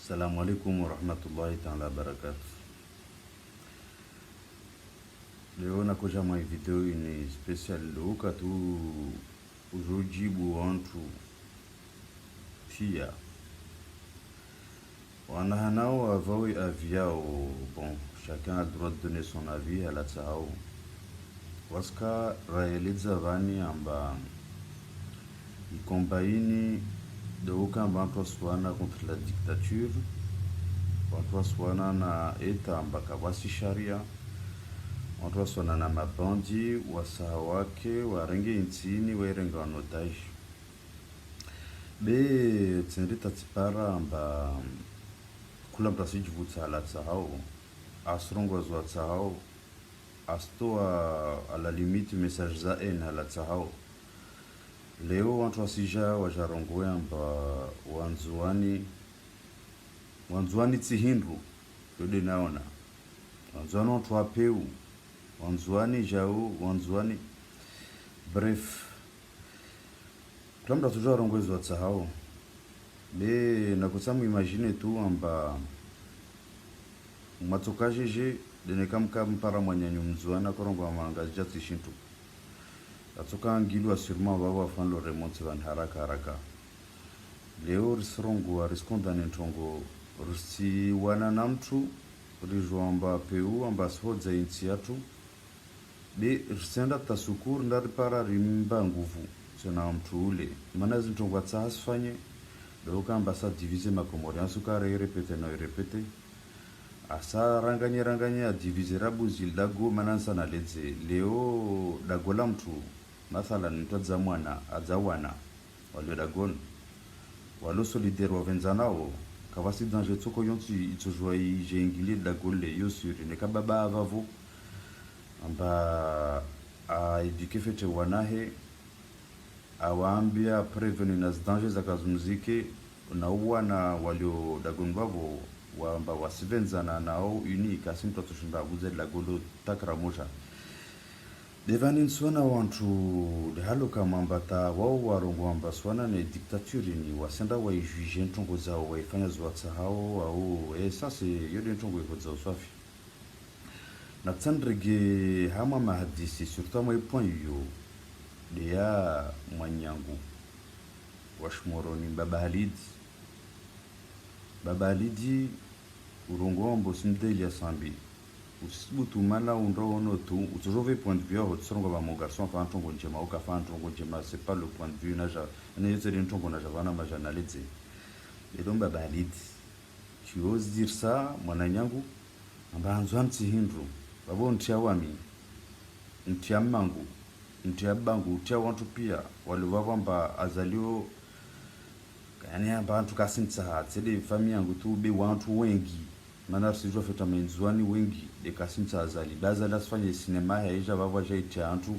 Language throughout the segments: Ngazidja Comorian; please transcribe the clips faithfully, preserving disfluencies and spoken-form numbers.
Assalamu alaikum warahmatullahi taala wabarakatuh. Leo nakodja mwa video ini spécial ndo ukati udjo djibu wantru pia. Wana hanao wavawe avis yao, bon, chacun a droit de donner son avis, halatsahao. Wasika rayeledza vani amba ikomba ini ndo ukamba wantru wasuwana contre la dictature, wantru wasuwana na État amba kavwasi sharia, wantru wasuwana na mabandit, wasaha wake, warenge intsi ini, wairenge en otage. Be tsende tatsipara amba kula mntru asidjivutsa halatsahao, asirongoa zo atsahao, asitoa à la limite message za haine halatsahao. Leo wantru wasidja wadjarongoa amba Wandzuwani, Wandzuwani tsi hindru, yo nde naona. Wandzuwani wantru wa peu, Wandzuwani djau, Wandzuwani. Bref, kula mntru atsodja arongoe zo atsahao. Be nakotsamu imaginer tu amba mwatsoka djedje, nde neka mka mpara mwananyu Mndzuwani akorongoa amba Ngazidja tsi shintru. Atsoka angilwa sûrement vavo afanye le remonte vani haraka haraka. Leo risirongoa, risicondamner ntrongo, risiwana na mntru, ridjuwa amba peu, amba asihodza intsi yatru. Be risenda ta secours nda ripara rimba nguvu tsena mntru ule. Mana zintrongo atsaha asifanye, ndo ukamba asa diviser Makomori, asuka re répéter na répéter. Asa ranganye ranganye adiviser rabuzi lidago, mana nsa naledze. Leo dago la mntru, mathalan mntru adza mwana, adza wana. Walio dagoni, walio solidaire wavenzanao, kavwasi danger tsoko yontsi itsodjuwa idje ingilie dago le, yo sûr, neka baba avavo, amba a éduquer fete wanahe, awaambia prévenir na zidanger zakazumzike, na uwana walio dagoni vavo, wamba wasivenzana nao ini, kasi mntru atsoshinda avuze dago lo takra moja. Be vani nsuwana wantru, de halo kamwamba ta wao warongoa amba suwana ne dictature ini, wasenda waidjuidje ntrongo zao, waifanya zo watsahao, au, eh, ça c'est, yo de ntrongo ihodza uswafi. Natsandrege hamwa mahadisi, surtout hamwa i point iyo, de ya mwananyangu wa Shimoroni, Baba Halidi. Baba Halidi, urongoa amba usimdeli ya Sambi. Usisibutu mana undro ono tu, utsodjove point de vue yaho, tsi rongoa amba mon garçon afanya ntrongo ndjema, au kafanya ntrongo ndjema, c'est pas le point de vue nadja, ene yo tsi de ntrongo nadja vana madja naledze. Elo Baba Halidi, tu oses dire ça, mwananyangu, amba Wandzuwani tsi hindru, vavo ntsi ya wami, ntsi ya mmangu, ntsi ya babangu, ntsi ya wantru pia, walio vavo amba Azali o, yaani amba wantru kasi ntsaha, tsi de famille yangu tu, be wantru wengi. Mana risidjuwa fete amba Wandzuwani wengi, de kasi ntsaha Azali. Be Azali asifanye cinéma, yaidja vavo adja itria wantru,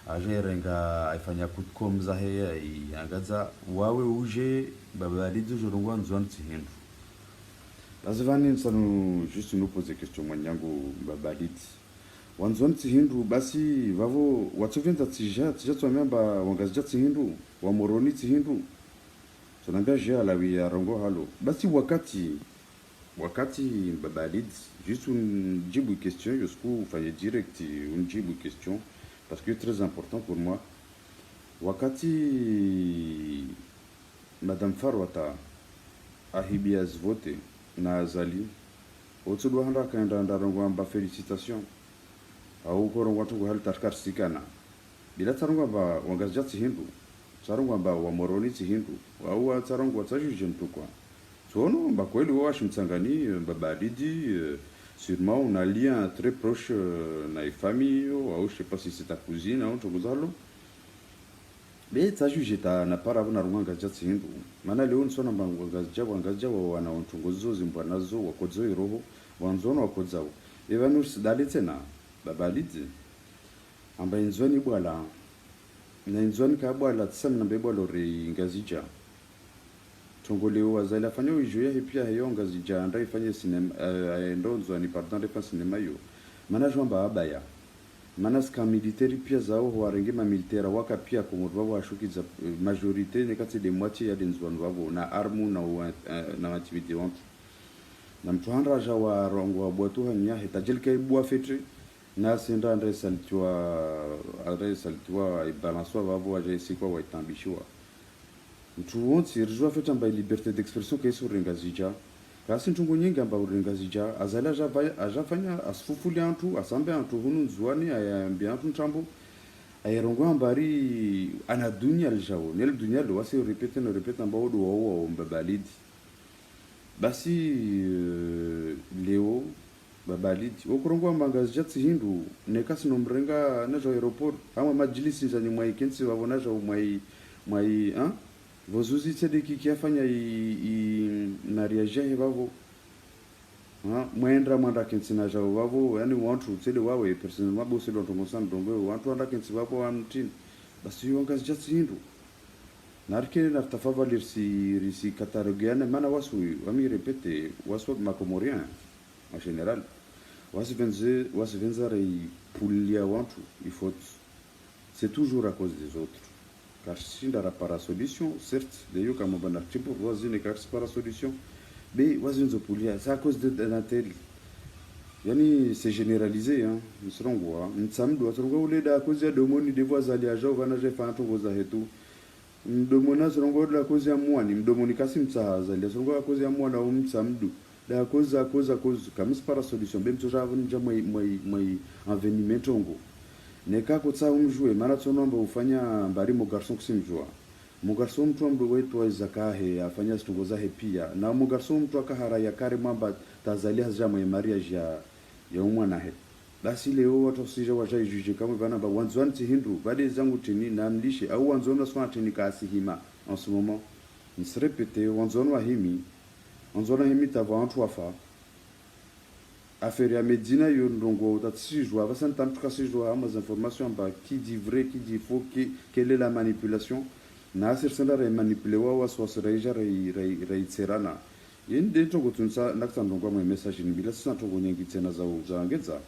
adja irenga, aifanya kutcom zahe, ai, angadza, wawe udje, Baba Halidi udje urongoe Wandzuwani tsi hindru. Basi vani nsanu juste nous poser question mwananyangu Baba Halidi. Wandzuwani tsi hindru, basi vavo watsovendza tsidja, tsidja tswambiwa amba Wangazidja tsi hindru, Wamoroni tsi hindru. Tsonambia dje Alawi yarongoe halo. Basi wakati, wakati Baba Halidi, juste unidjibu question, yo usiku ufanye direct, unidjibu question, parce que très important pour moi. Wakati Madame Farwata ahibia zivote na Azali, otsudwa handa kaenda ndarongoa amba félicitations. Au korongoa ntrongo hali tarika risikana. Bila tsarongoa amba Wangazidja tsi hindru, tsarongoa amba Wamoroni tsi hindru, au tsarongoa, tsadjudje mntru kwa. Tsono amba kweli wao washimtsangani, eh, Baba Halidi, eh, sûrement una lien très proche, euh, na i famille yo, au je sais pas si c'est ta cousine, au ntrongo zalo. Be tsadjudje ta napara vavo narongoa Ngazidja tsi hindru. Mana leo nsuwana amba Ngazidja, Wangazidja wawana ntrongo zo zimbwa nazo, wakodzo iroho, Wandzuwani wakodzao. Eva nursi dale tsena, Baba Halidi. Amba Indzuwani bwala. Na Indzuwani ka bwala, tsi sami nambe bwala ore Ngazidja. Ntrongo leo Azali afanya uidjo yahe pia heyo Ngazidja, anda ifanye cinéma, eh, ndo Ndzuwani, pardon, anda ifanye cinéma yo. Mana djuwa amba abaya. Mana sika militaire pia zao ho warenge ma militaire waka pia Komori vavo washukidza, eh, majorité neka tsi de moitié ya de Ndzuwani vavo, na arme na wa-, eh, na activité wantru. Na mtru handra aja warongoa bwatu hanyahe, tadjeli kaibua fetre, na sendra andre salitiwa, andre salitiwa ibalanswa vavo, aja isikwa waitambishiwa. Mtru wontsi, rijua fetre amba liberté d'expression kaisi uri Ngazidja. Kasi ntrongo nyengi amba uri Ngazidja, Azali aja va-, aja fanya asifufuli antru, asambe antru hunu Ndzuani, ayambi antru ntrambo, ayirongoa amba ari ana dunia lijao, neli dunia lo wasi répéter no répéter amba odo wao wao Mbaba Lidi. Basi, euh, leo, Mbaba Lidi, wokurongoa amba Ngazidja tsi hindru, neka sino mrenga naja aéroport, hama madjilisi njanyi mwaikentsi vavo naja mwai, mwai, hein? Vozuzi tsede kiki afanya i, i mariage yahe vavo. Ha, mwendra mwandra kentsi naja vavo, yani wantru tsede wawe, personnellement, bose lo ntrongo sa ndrongo, wantru wandra kentsi vavo wa mtini. Basi yo Ngazidja tsi hindru. Narikene na tafadhali risi, risi catalogueane, mana wasi, wami répéter, wasi wa ma Comoriens, en général. Wasi venze, wasi venza rei pulia wantru, i faute. C'est toujours à cause des autres. Karishinda rapara solution, certes, d'ailleurs, kama bana tipu, wazine karisi para solution. Mais, wazinzo pulia, c'est à cause de, d'un tel. Yani, c'est généralisé, hein. Mtsamdu, watsirongoa ule da cause ya domoni, devo Azali ajao, vana je fa ntrongo zahe tu. Mdomoni atsirongoa ule da cause ya mwani, mdomoni kasi mtsaha Azali, atsirongoa cause ya mwana, o Mtsamdu. Da cause, cause, cause, kamisi para solution, be mtsoja avunja mwai, mwai, mwai envenime ntrongo. Neka kotsa umjue, mana tsono amba ufanya mbari mo garçon kusimjua. Mo garçon mtru ambe wetu wa izakahe, afanya zitrongo zahe pia. Na mo garçon mtru akahara ya kare mwamba tazali hazija mwe mariage ya, ya umwanahe. Basi leo wantru wasija waja ijuge kamwe vana ba Wandzuani tsi hindru, vale zangu tini na mlishe, au Wandzuani waswa tini kasi hima, en ce moment. Nisi répéter, Wandzuani wahimi, Wandzuani wahimi tava wantru wafa. Affaire ya Medina yo ndrongo utatsijua, vasa ntantru kasijua, hama za information amba, qui dit vrai, qui dit faux, qui, quelle est la manipulation. Na asiri senda rai manipule wa wasi wasi raija rai, rai, rai tserana. Yeni de ntrongo tsunisa, nakutsa ndrongo mwe message ni bila sisa ntrongo nyengi tsena za, za ngedza.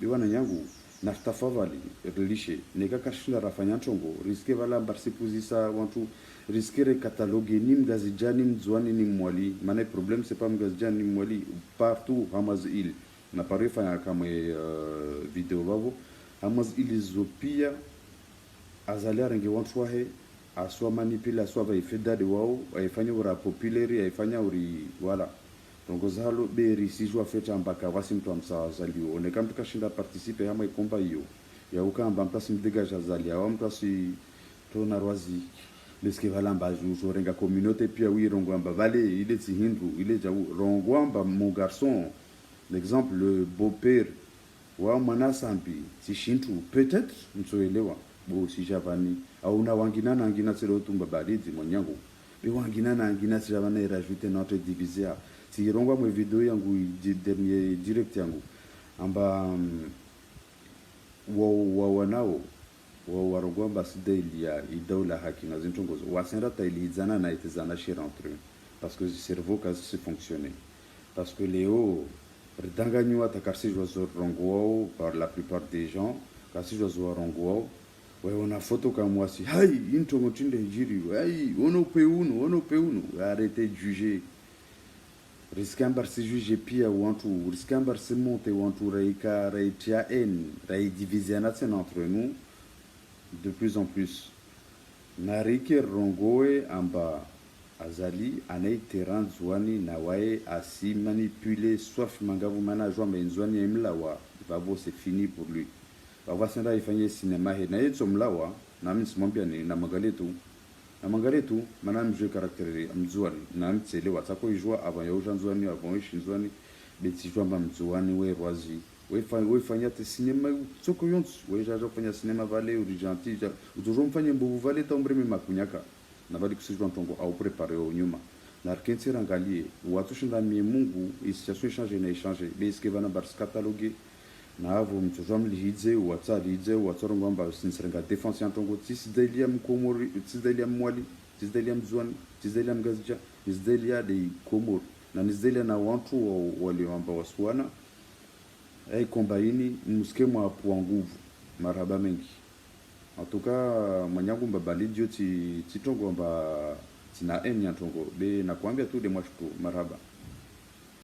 Be wananyangu, na tafadhali, rilishe, neka karishinda rafanya ntrongo, risike vala amba risipuzisa wantru, risike re cataloguer ni Mngazidja, ni Mndzuani, ni Mmwali. Mana problème, c'est pas Mngazidja, ni Mmwali, partout, hama zi îles. Na paro ifanya kamwe, euh, vidéo vavo. Hama zi îles zo pia, Azali arenge wantru wahe, aswa manipule, aswa va ifedade wao, aifanya ura populaire, aifanya uri, voilà. Ndrongo zalo, be risijua fetre amba ka vasi mtru amsa Azali yo. Neka mtru kashinda participer hama i combat iyo. Ya uka amba mtru asi mdégage Azali, awa mtru asi tona rwazi. Parce que vala amba ju, ju renga communauté pia wi rongoa amba vale, ile tsi hindru, ile jau, rongoa amba mon garçon, l'exemple, le beau-père, wa mwana sambi, tsi shintru, peut-être, mtsoelewa, bo sija vani, au na wangina na wangina tselo tumba balidi, mwananyangu. Be wangina na wangina tsija vani, rajouter notre diviser. Tsi rongoa mwe vidéo yangu, di-, dernier direct yangu. Amba, mm, wa, wa, wanao, wa, warongoa amba sida ili ya, idaula haki na zintrongo zo. Wasenda ta ili idzana na itezana shira entre eux. Parce que cerveau kazi si fonctionner. Parce que leo, ridanganywa ta karisijua zo rongoao, par la plupart des gens, karisijua zo warongoao. Wewe una photo kamwasi, hai, introngo tinde njiri, hai, ono pe uno, ono pe uno. Arrêtez de juger. Risike amba risijuge pia wantru, risike amba risimonte wantru raika, raitia haine, raidiviziana tsena entre nous, de plus en plus. Narike rongoe amba Azali anaitera Ndzuani na waye asimanipule swafi mangavu mana ajua amba Ndzuani yaimlawa, vavo c'est fini pour lui. Vavo asenda ifanye cinéma he, na yetso mlawa, na mi nisimwambia ni, na mwangalie tu. Na mwangalie tu, mana mjue caractère ya Mndzuani, na mtsele watsako ijua avant ya uja Ndzuani, avant ishi Ndzuani, be tsijua amba Mndzuani we rwazi. We fa-, we fanya te cinéma, tsoko yontsi, we jaja kufanya cinéma vale, uri gentil, ja, utojo mfanye mbovu vale, ta umbre me makunyaka. Na vali kusijua ntrongo au préparer o nyuma. Na rikentsi rangalie, watsu shinda mie Mungu, i situation ichange na ichange. Be est-ce que vana ba risi cataloguer. Na avo mtsojua mlihidze, watsa lidze, watsa rongoa amba sinisirenga défense ya ntrongo, tsi sida ili ya Mkomori, tsi sida ili ya Mwali, tsi sida ili ya Mndzuani, tsi sida ili ya Mngazidja, ni sida ili ya de Komori. Na ni sida ili ya na wantru wa, wale wamba wasuana. Ei, combat ini, musike mwa pua nguvu. Marahaba mengi. En tout cas, mwananyangu Mbaba Lidio tsi, tsi ntrongo amba tsina haine ya ntrongo. Be nakwambia tu de mwa shukuru. Marahaba.